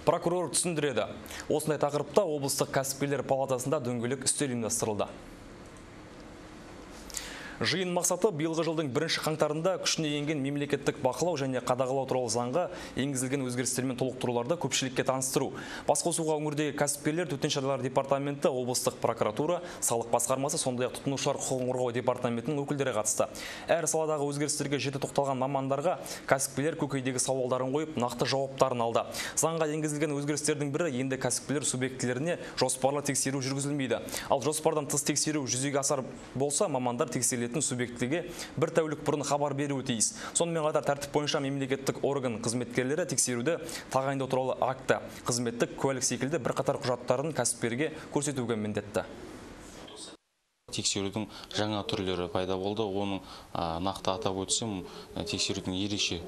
Прокурор түсіндіреді. Осындай тақырыпта облыстық кәсіпкерлер палатасында дөңгелек үстел ұйымдастырылды. Жиын мақсаты биылғы жылдың бірінші қаңтарында күшіне енген мемлекеттік бақылау және қадағалау туралы заңға енгізілген өзгерістер мен толықтыруларды көпшілікке таныстыру. Басқосуға өңірдегі кәсіпкерлер, төтенше жағдайлар департаменті, облыстық прокуратура, салық басқармасы, сондай-ақ тұтынушылар құқығын қорғау департаментінің өкілдері қатысты. Әр саладағы өзгерістерге жіті тоқталған мамандарға кәсіпкерлер көкейдегі сауалдарын қойып, нақты жауаптарын алды. Заңға енгізілген өзгерістердің бірі енді кәсіпкерлер субъектілеріне жоспарлы тексеру жүргізілмейді. Ал жоспардан тыс тексеру жүзеге асар болса, мамандар тексерілетін субъектіге бір тәулік бұрын хабар беруі тиіс. Сонымен қатар тәртіп бойынша мемлекеттік орган қызметкерлері тексеруді тағайындау туралы акті, қызметтік куәлік секілді бірқатар құжаттарын кәсіпкерге көрсетуге міндетті. Тексерудің жаңа түрлері пайда болды. Оның нақты атап өтсем, тексерудің ерекше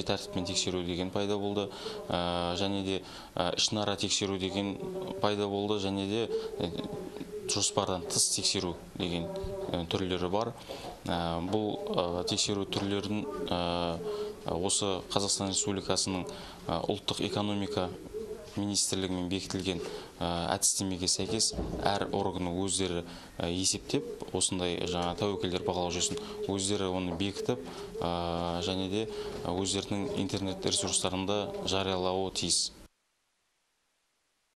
тәртіппен тексеру деген пайда болды, және де ішінара тексеру деген пайда болды, және де жоспардан тыс тексеру деген түрлері бар. Бұл тексеру түрлерін осы Қазақстан Республикасының ұлттық экономика министрлігімен бекітілген әдістемеге сәйкес әр органы өздері есептеп, осындай жаңа тәуекелдер бағалау жүйесін өздері оны бекітіп, және де өздерінің интернет ресурстарында жариялауы тиіс.